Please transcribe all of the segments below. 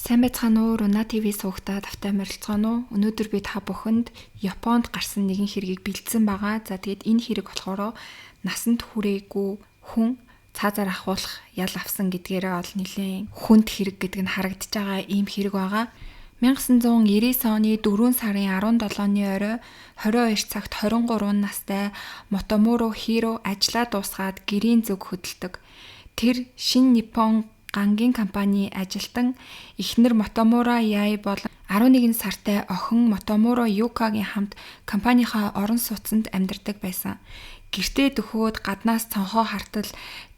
Сайн байцгаана уу? Руна ТV суугтаа тавтай морилцгооно уу? Өнөөдөр би та бүхэнд Японд гарсан нэгэн хэргийг бэлдсэн байгаа. За, тэгээд энэ хэрэг болохоор насанд хүрээгүй хүн цаазаар ахуулах ял авсан гэдгээрээ бол нэлээн хүнд хэрэг гэдэг нь харагдаж байгаа ийм хэрэг байгаа. 1999 оны 4 сарын 17-ны орой 22 цагт 23 настай Мотомуро Хиро ажлаа дуусгаад гэрийн зүг хөдөлдөг. Тэр Шин Ниппон гангийн компани ажилтан эхнэр Мотомура Яй болон 11 сартай охин Мотомуро Юкагийн хамт компанийнхаа орон сууцнд амьдардаг байсан. Гэртээ дөхөөд гаднаас цонхоо хартал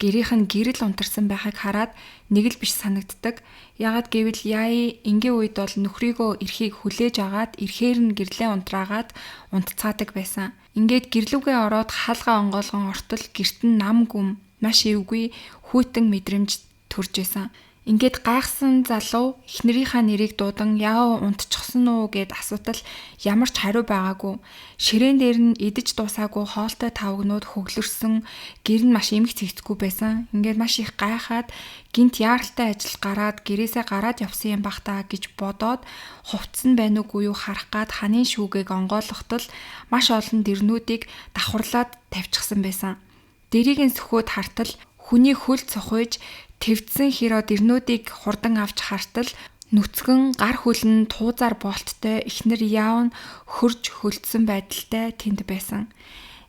гэрийнх нь гэрэл унтарсан байхыг хараад нэг л биш санагддаг. Яагаад гэвэл Яй энгийн үед бол нөхрийгөө эрхийг хүлээж агаад эрхээр нь гэрлээ унтраагаад унтцаадаг байсан. Ингээд гэрлүүгээ ороод хаалгаа онгойлгон ортол гэрт нь нам гүм маш эвгүй хүйтэн мэдрэмж төрж исэн. Ингээд гайхсан залуу эхнэрийнхаа нэрийг дуудан яав унтчихсан уу гэд асуутал ямар ч хариу байгаагүй. Ширээн дээр нь идэж дуусаагүй хоолтой тавгнууд хөглөрсөн, гэр нь маш эмх цэгцгүй байсан. Ингээд маш их гайхаад гинт яаралтай ажил гараад гэрээсээ гараад явсан юм бах та гэж бодоод хувцсан байна уугүй юу харах гад ханын шүүгийг онгойлгохтол маш олон дэрнүүдийг давхарлаад тавьчихсан байсан. Дэрийг нь сөхөөд хартал хүний хөл цохойж твдсэн хиро дэрнүүдийг хурдан авч хартал нүцгэн гар хөлн туузар болттой эхнэр яав нь хөрж хөлдсөн байдалтай тэнд байсан.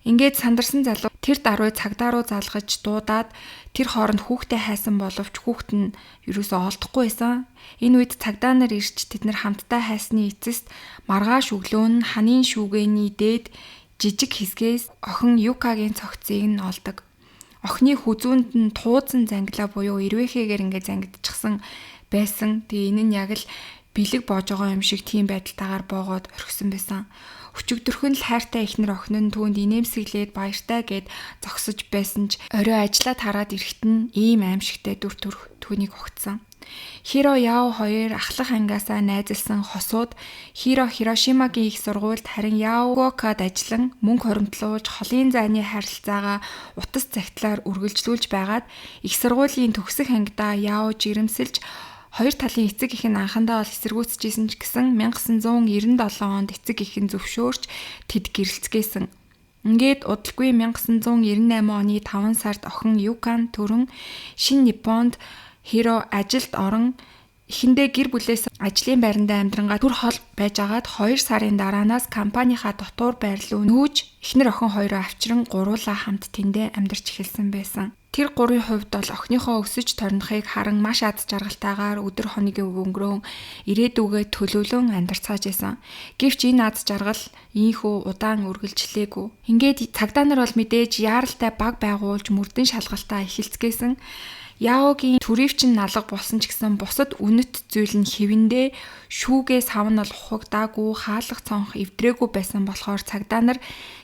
Ингээд сандарсан залуу тэр даруй цагдаа руу залгаж дуудаад тэр хооронд хүүхдээ хайсан боловч хүүхэд нь ерөөсөө олдохгүй байсан. Энэ үед цагдаа нар ирж тэд нар хамтдаа хайсны эцэст маргааш өглөө нь ханын шүүгээний дээд жижиг хэсгээс охин Юкагийн цогцыг нь олдог. Охины хүзүүнд нь тууцсан зангилаа буюу эрвээхээгээр ингээд зангидчихсан байсан. Тэгээ энэ нь яг л бэлэг боож байгаа юм шиг тийм байдалтайгаар боогоод орхисон байсан. Өчигдөрхөн л хайртай эхнэр охин нь түүнд инээмсэглээд баяртай гэд зогсож байсан ч орой ажлаа тараад ирэхэд нь ийм аимшигтай дүр төрх түүнийг огтсон. Хиро Яо хоёр ахлах ангиасаа найзалсан хосууд Хиро Хирошимагийн их сургуульд, харин Яо Фукуокад ажиллан мөнгө хоримтлуулж холын зайны харилцаагаа утас цагтлаар үргэлжлүүлж байгаад их сургуулийн төгсөх ангидаа Яо жирэмсэлж хоёр талын эцэг эх нь анхандаа бол эсэргүүцэжсэн ч гэсэн 1997 онд эцэг эх нь зөвшөөрч тэд гэрэлцгээсэн. Ингээд удалгүй 1998 оны 5 сард охин Юкан төрөн Шин Ниппонд Хиро ажилд орон эхэндээ гэр бүлээс ажлын байрандаа амьдрангаа түр хол байжгаад 2 сарын дараанаас компанийнхаа дотуур байр руу нүүж эхнэр охин хоёроо авчран гуруулаа хамт тэндээ амьдарч эхэлсэн байсан. Тэр гурвын хувьд бол охиныхоо өсөж торнохыг харан маш аз жаргалтайгаар өдөр хоногийн өнгөрөөн ирээдүгээ төлөвлөн амьдарцгааж байсан. Гэвч энэ аз жаргал ийнхүү удаан үргэлжлээгүй. Ингээд цагдаа нар бол мэдээж яаралтай баг байгуулж мөрдөн шалгалтаа эхэлцгээсэн. Яогийн түрийвчин налга болсон ч гэсэн бусад үнэт зүйл нь хэвэндээ шүүгээ сав нь бол ухагдаагүй, хаалга цонх эвдрээгүй байсан болохоор цагдаа нар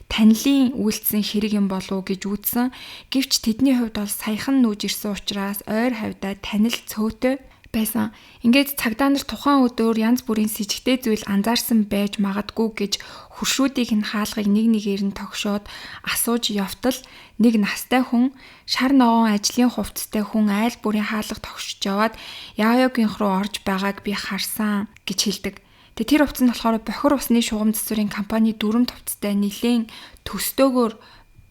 танилын үйлдсэн хэрэг юм болов уу гэж үзсэн. Гэвч тэдний хувьд бол саяхан нүүж ирсэн учраас ойр хавьдаа танил цөөтэй байсан. Ингээд цагдаа нар тухайн өдөр янз бүрийн сэжигтэй зүйл анзаарсан байж магадгүй гэж хөршүүдийг нь хаалгыг нэг нэгээр нь тогшоод асууж явтал нэг настай хүн шар ногоон ажлын хувцастай хүн айл бүрийн хаалга тогшиж яваад Яоёгийнх руу орж байгааг би харсан гэж хэлдэг. Тэгээ тэр хувцас нь болохоор бохир усны шугам засварын компани дүрм хувцастай нэлээн төстөөгөөр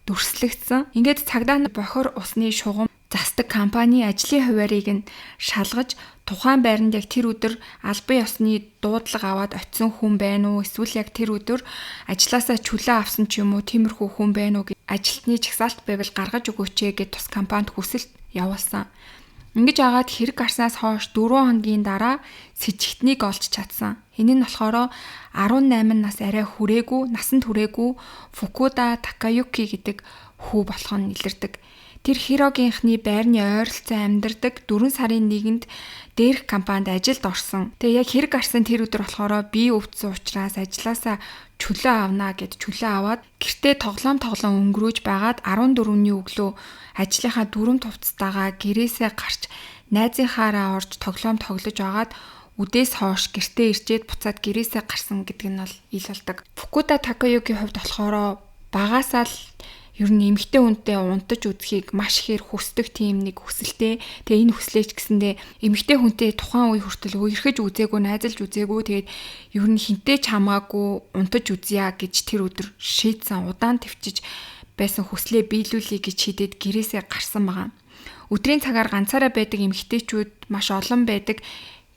дүрслэгдсэн. Ингээд цагдаа нар бохир усны шугам застаг компани ажлын хуваарийг нь шалгаж тухайн байранд яг тэр өдөр албан ёсны дуудлага аваад очисон хүн байна уу, эсвэл яг тэр өдөр ажлаасаа чөлөө авсан ч юм уу тиймэрхүү хүн байна уу гэж ажилтны жагсаалт байвал гаргаж өгөөч гэж тус компанид хүсэлт явуулсан. Ингэж агаад хэрэг гарснаас хойш 4 хоногийн дараа сэжигтнийг олж чадсан. Энэ нь болохоор 18 нас арай хүрээгүй, насанд хүрээгүй Фукуда Такаюки гэдэг хүү болох нь илэрдэг. Тэр Хирогийнхны байрны ойролцоо амьдардаг 4 сарын 1-нд дээрх компанид ажилд орсон. Тэгээ яг хэрэг гарсан тэр өдөр болохоор бие өвдсөн учраас ажлаасаа чөлөө авнаа гэд чөлөө аваад гэртээ тоглоом өнгөрөөж байгаад 14-ний өглөө ажлынхаа дүрм хувцастайгаа гэрээсээ гарч найзынхаараа орж тоглоом тоглож байгаад үдээс хойш гэртээ ирчээд буцаад гэрээсээ гарсан гэдэг нь бол ил болдог. Фукуда Такаюгийн хувьд болохоор багасаа л Ер нь эмэгтэй хүнтэй унтаж үзхийг маш ихээр хүсдэг тийм нэг хүсэлтэй. Тэгээ энэ хүслээ ч гэсэндээ эмэгтэй хүнтэй тухайн үе хүртэл үерхэж үзээгүй, найзалж үзээгүй. Тэгээд ер нь хинтээ ч хамаагүй унтаж үзье гэж тэр өдөр шийдсэн, удаан төвчж байсан хүслээ биелүүлэе гэж шийдээд гэрээсээ гарсан байгаа. Өдрийн цагаар ганцаараа байдаг эмэгтэйчүүд маш олон байдаг.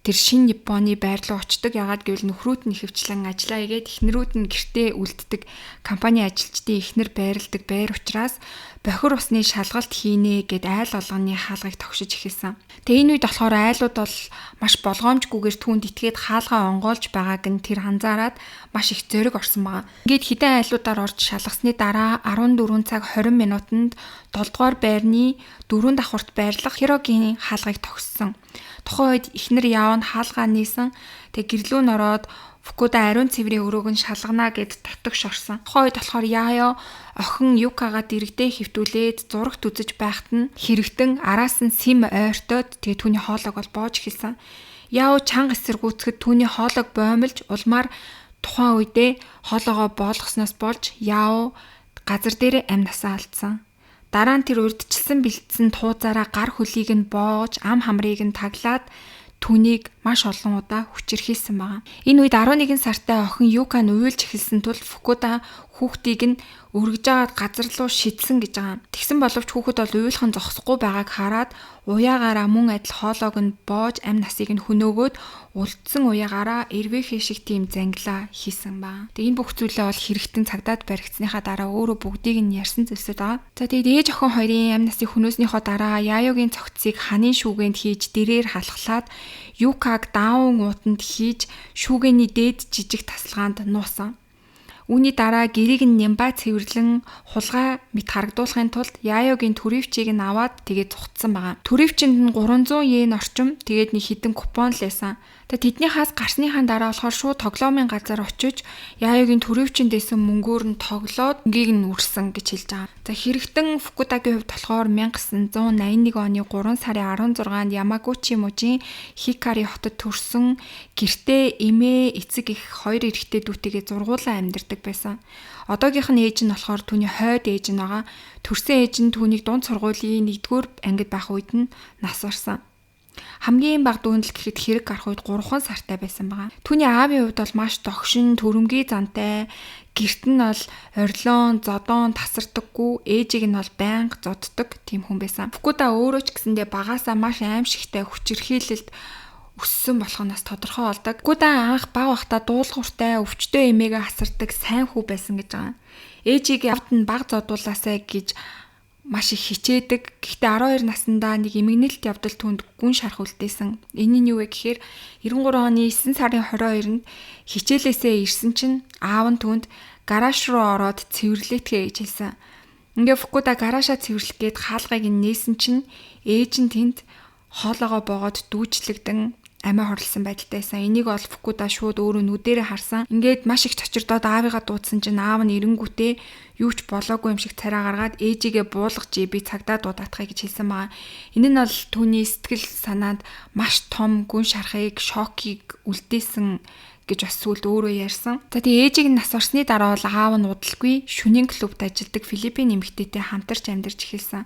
Тэр шинэ Японы байр руу очдог. Яагаад гэвэл нөхрүүд нь ихэвчлэн ажиллаа игээд эхнэрүүд нь гэртээ үлддэг. Компани ажилчдын эхнэр байрладаг байр учраас бохир усны шалгалт хийнэ гэд айл болгоны хаалгыг тогшиж эхэлсэн. Тэгээ энэ үед болохоор айлууд бол маш болгоомжгүйгээр түүнд итгээд хаалгаа онгоолж байгааг нь тэр анзаараад маш их зориг орсон байгаа. Ингээд хідэн айлуудаар орж шалгасны дараа 14 цаг 20 минутанд 7 дугаар байрны 4 давхарт байрлах Хирогийн хаалгыг тогссон. Тухайн үед эхнэр Яо нь хаалгаа нээсэн. Тэгээ гэрлүү н ороод Фукуда ариун цэврийн өрөөг нь шалгана гэд дотогш орсон. Тухайн үед болохоор Яо охин Юкага дэрэгдээ хэвтүүлээд зурагт үзэж байхад нь хэрэгтэн араас нь сим ойртоод тэгээ түүний хоолойг бол боож эхэлсэн. Яо чанга эсэргүүцэхэд түүний хоолойг боомлж улмаар тухайн үедээ хоолойгоо боолгосноос болж Яо газар дээрээ амь насаа алдсан. Дараа нь тэр урдчилсан бэлдсэн туузаараа гар хөлийг нь боож, ам хамрыг нь таглаад түүнийг маш олон удаа хүчирхийлсэн байгаа. Энэ үед 11 сартай охин Юка нь уйлж эхэлсэн тул Фукуда хүүхдийг нь өргөж агаад газар руу шидсэн гэж байгаа. Тэгсэн боловч хүүхэд бол уйлах нь зогсохгүй байгааг хараад уяагаараа мөн адил хоолойг нь боож амь насыг нь хөнөөгөөд үлдсэн уяагаараа эрвээхээ шиг тийм зангилаа хийсэн ба. Тэгээ энэ бүх зүйлээ бол хэрэгтэн цагдаад баригдсныхаа дараа өөрөө бүгдийг нь ярьсан зүйлсүүд байгаа. За тэгээд ээж охин хоёрын амь насыг хөнөөснийхөө дараа Яёгийн цогцсыг ханын шүүгээнд хийж дэрээр халахлаад Юкаг даавн уутанд хийж шүүгээний дээд жижиг тасалгаанд нуусан. Үүний дараа гэрийг нь нямбай цэвэрлэн хулгай мэт харагдуулахын тулд Яёгийн түрийвчийг нь аваад тэгээд зугтсан байгаа. Түрийвчэнд нь 300 йен орчим тэгээд нэг хідэн купон л байсан. Тэгээд тэдний хаас гарсныхаа дараа болохоор шууд тоглоомын газар очиж Яёгийн түрийвчэнд дэсэн мөнгөөр нь тоглоод мөнгийг нь үрсэн гэж хэлж байгаа. За хэрэгтэн Фукудагийн хувьд болохоор 1981 оны 3 сарын 16-нд Ямагучи мужийн Хикари хотод төрсөн, гэртээ эмээ, эцэг эх хоёр эрэгтэй дүүтэйгээ зургуулan амьдардаг байсан. Одоогийнх нь ээж нь болохоор түүний хойд ээж нь байгаа. Төрсөн ээж нь түүнийг дунд сургуулийн 1-р ангид байх үед нь нас барсан. Хамгийн бага дүүндэл гэхэд хэрэг гарах үед 3 сартай байсан байгаа. Түүний аавын хувьд бол маш догшин, төрөмгий зантай, гэрт нь бол орилон, зодоон тасардаггүй, ээжийг нь бол байнга зоддог тийм хүн байсан. Фукуда өөрөө ч гэсэндээ багаасаа маш аимшигтай хүчирхийлэлд өссөн болох нь бас тодорхой болдог. Фукуда анх бага байхдаа дуулууртай, өвчтөе эмээгээ асардаг сайн хүү байсан гэж байгаа. Ээжийг авд нь баг зодуулаасай гэж маш их хичээдэг. Гэхдээ 12 наснда нэг эмгэнэлт явдал түүнд гүн шарх үлдээсэн. Энэ нь юу вэ гэхээр 93 оны 9 сарын 22-нд хичээлээсээ ирсэн чинь аав нь түүнд гараж руу ороод цэвэрлээтгэе гэж хэлсэн. Ингээ Фукуда гараашаа цэвэрлэх гээд хаалгыг нь нээсэн чинь ээж нь тэнд хоолоогоо боогод дүүжлэгдэн амиа хорлсон байдалтай байсан. Энийг бол Фукуда шууд өөрөө нүдэрээ харсан. Ингээд маш их цочирдоод аавыгаа дуудсан чинь аав нь эренгүүтээ юу ч болоогүй юм шиг царай гаргаад ээжигээ буулгаж би цагдаа дуудаатахыг гэж хэлсэн байгаа. Энэ нь бол түүний сэтгэл санаанд маш том гүн шархыг, шокийг үлдээсэн гэж бас сүүлд өөрөө ярьсан. За тэгээ ээжийг нь нас барсны дараа бол аав нь удалгүй шүнийн клубт ажилладаг Филиппин эмэгтэйтэй хамтарч амьдарч эхэлсэн.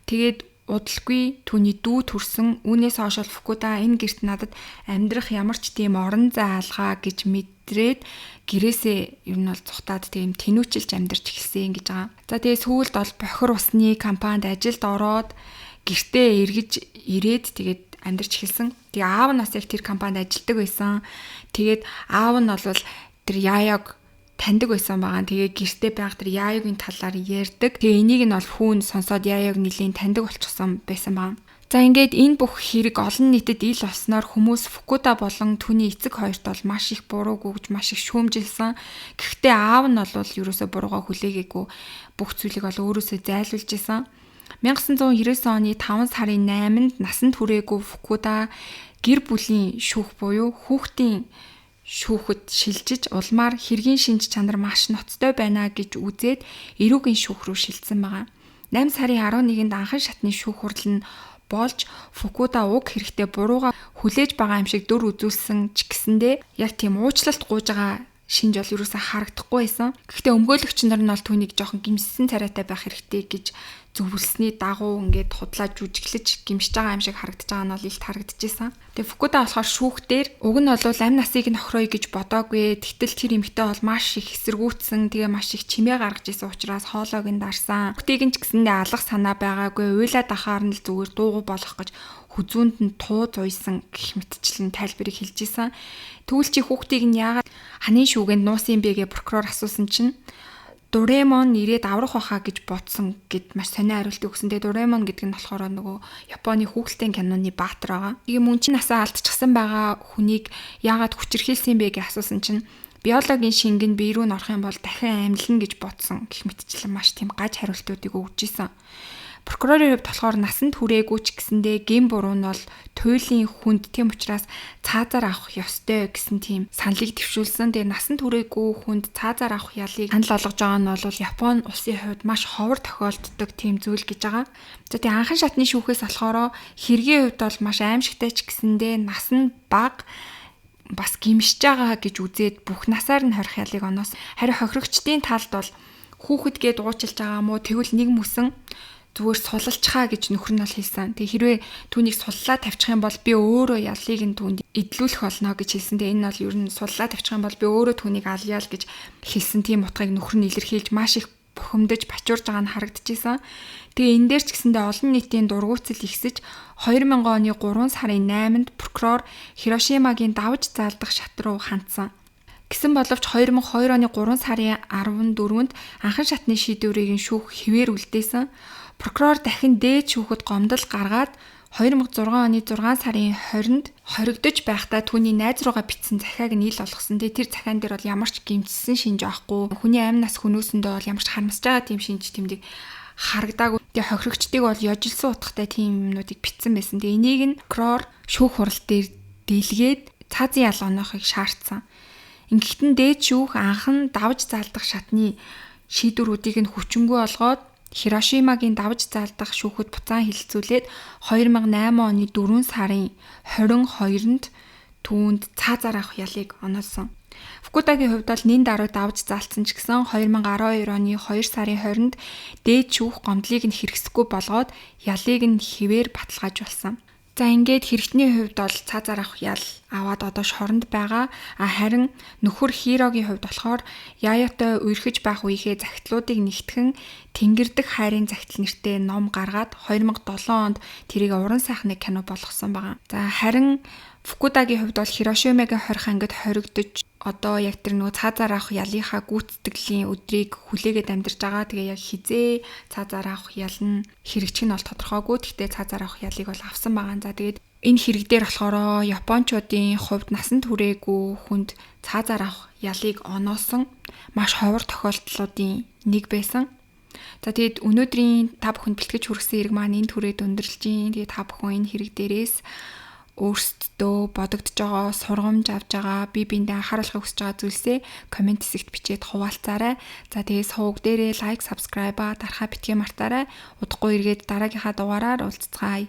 Тэгээд удалгүй түүний дүү төрсөн. Үүнээс хойш бол Фукуда энэ гэрт надад амьдрах ямар ч тийм орон зай алгаа гэж мэдрээд гэрээсээ ер нь бол цухтаад тийм тэнүүчилж амьдарч эхэлсэн гэж байгаа. За тэгээ сүүлд бол бохир усны компанид ажилд ороод гэртээ эргэж ирээд тэгээд амьдарч эхэлсэн. Тэгээ аав нь бас яг тэр компанид ажилладаг байсан. Тэгээд аав нь бол тэр Яёг таньдаг байсан байгаа. Тэгээ гэртээ байнга тэр Яёгийн талаар ярьдаг. Тэгээ энийг нь бол хүүн сонсоод Яёг нэлийн таньдаг болчихсон байсан байгаа. За ингээд энэ бүх хэрэг олон нийтэд ил болсноор хүмүүс Фукуда болон түүний эцэг хоёрт бол маш их буруу гүгж маш их шүүмжилсэн. Гэхдээ аав нь бол ерөөсөө буруугаа хүлээгээгүй, бүх зүйлийг бол өөрөөсөө зайлуулж исэн. 1999 оны 5 сарын 8-нд насанд хүрээгүй Фукуда гэр бүлийн шүүх буюу хүүхдийн шүүхэд шилжиж улмаар хэргийн шинж чанар маш ноцтой байна гэж үзээд эрүүгийн шүүх рүү шилжсэн байгаа. 8 сарын 11-нд анхан шатны шүүх хурал нь болж Фукуда уг хэрэгтэй бурууга хүлээж байгаа юм шиг дүр үзүүлсэн ч гэсэндээ яг тийм уучлалт гуйж байгаа шинж бол юусаа харагдахгүй байсан. Гэхдээ өмгөөлөгч нар нь бол түүнийг жоохон гимссэн царайтай байх хэрэгтэй гэж зөвлөсний дагуу ингээд худлаа жүжиглэж гимшиж байгаа юм шиг харагдаж байгаа нь бол илт харагдчихсан. Тэгээ Фукуда болохоор шүүхтэр уг нь бол амь насыг нь хохироо гэж бодоогүй. Тэгтэл тэр эмэгтэй бол маш их эсэргүүцсэн. Тэгээ маш их чимээ гаргаж исэн учраас хоолойг нь дарсан. Хүүхдийг нь ч гэсэндээ алах санаа байгаагүй. Уйлаад ахаар нь л зүгээр дуугу болох гэж хүзүүнд нь туу зуйсан гэх мэтчлэн тайлбарыг хэлж исэн. Тэгвэл чи хүүхдийг нь яагаад ханын шүүгэнд нуусан юм бэ гэж прокурор асуусан чинь Доремон ирээд аврах байхаа гэж бодсон гэд маш сонио хариулт өгсөн. Тэгээ Доремон гэдэг нь болохоор нөгөө Японы хүүхэлдэйн киноны баатар байгаа. Тэгээ мөн чинь насаа алдчихсан байгаа хүнийг яагаад хүчирхийлсэн бэ гэж асуусан чинь биологийн шингэн бие рүү н орох юм бол дахин амьлна гэж бодсон гэх мэтчлэн маш тийм гаж хариултуудыг өгч исэн. Прокурорын хувьд болохоор насанд хүрээгүй ч гэсэндээ гэм буруу нь бол туйлын хүнд, тийм учраас цаазаар авах ёстой гэсэн тийм саналыг дэвшүүлсэн. Тэгээ насанд хүрээгүй хүнд цаазаар авах ялыг санал олгож байгаа нь бол Япон улсын хувьд маш ховор тохиолддог тийм зүйл гэж байгаа. За тэгээ анхан шатны шүүхээс болохоор хэргийн хувьд бол маш аимшигтай ч гэсэндээ нас нь бага бас гимшиж байгаа гэж үзээд бүх насаар нь хорих ялыг оноос. Харин хохирогчдын талд бол хүүхэд гээд уучлж байгаа мó тэгвэл нэг мөсөн зүгээр сулалчхаа гэж нөхөр нь бол хэлсэн. Тэгээ хэрвээ түүнийг суллаа тавьчих юм бол би өөрөө ялыг нь түүнд эдлүүлэх болно гэж хэлсэн. Тэгээ энэ нь бол ер нь суллаа тавьчих юм бол би өөрөө түүнийг алъя л гэж хэлсэн тийм утгыг нөхөр нь илэрхийлж маш их бухимдаж бачуурж байгаа нь харагдчихсан. Тэгээ энэ дээр ч гэсэндээ олон нийтийн дургуутсал ихсэж 2000 оны 3 сарын 8-нд прокурор Хирошимагийн давж заалдах шат руу хандсан. Гэсэн боловч 2002 оны 3 сарын 14-нд анхан шатны шийдвэрийг нь шүүх хэвээр үлдээсэн. Прокурор дахин дээд шүүхэд гомдол гаргаад 2006 оны 6 сарын 20-нд хоригдож байхдаа түүний найз руугаа бичсэн захиаг нь ил болгосон. Тэгээ тэр захиан дээр бол ямар ч гэмтсэн шинж авахгүй. Хүний амь нас хөнөөсөндөө бол ямар ч харамсаж байгаа тийм шинж тэмдэг харагдаагүй. Тэгээ хохирогчдыг бол ёжилсан утгатай тийм юмнуудыг бичсэн байсан. Тэгээ энийг нь прокурор шүүх хурал дээр дийлгээд цаазын ял оноохыг шаардсан. Ингэхдээ дээд шүүх анхан давж заалдах шатны шийдвэрүүдийг нь хүчингүй олгоод Хирошимагийн давж заалдах шүүхэд буцаан хэлэлцүүлээд 2008 оны 4 сарын 22-нд түүнд цаазаар авах ялыг оноолсон. Фукудагийн хувьд бол нэн даруй давж заалцсан ч гэсэн 2012 оны 2 сарын 20-нд дээд шүүх гомдлыг нь хэрэгсэхгүй болгоод ялыг нь хэвээр баталгаажуулсан. За ингээд хэрэгтний хувьд бол цаазаар авах ял аваад одоо шоронд байгаа. А харин нөхөр Хирогийн хувьд болохоор Яятой үерхэж байх үеийнхээ захидлуудыг нэгтгэн Тэнгэр дэх хайрын захидал нэртэй ном гаргаад 2007 онд тэрийг уран сайхны кино болгосон байгаа. За харин Фукудагийн хувьд бол Хирошимагийн 20 ангид хоригдож одоо яг тэр нөгөө цаазаар авах ялынхаа гүйцэтгэлийн өдрийг хүлээгээд амьдарч байгаа. Тэгээ яг хизээ цаазаар авах ял нь хэрэгжих нь бол тодорхойгүй. Гэхдээ цаазаар авах ялыг бол авсан байгаа. За тэгээд энэ хэрэг дээр болохоор японочдын хувьд насанд хүрээгүй хүнд цаазаар авах ялыг оноосон маш ховор тохиолдлуудын нэг байсан. За тэгээд өнөөдрийн та бүхэнд бэлтгэж хүргэсэн хэрэг маань энэ түрээд өндөрлж байна. Тэгээд та бүхэн энэ хэрэг дээрээс өөрсдөө бодогдож байгаа, сургамж авч байгаа, бие биендээ анхааруулахыг хүсэж байгаа зүйлсээ коммент хэсэгт бичээд хуваалцаарай. За тэгээ сувг дээрээ лайк, subscribe-а дарахаа битгий мартаарай. Удахгүй эргээд дараагийнхаа дугаараар уулзцгаая.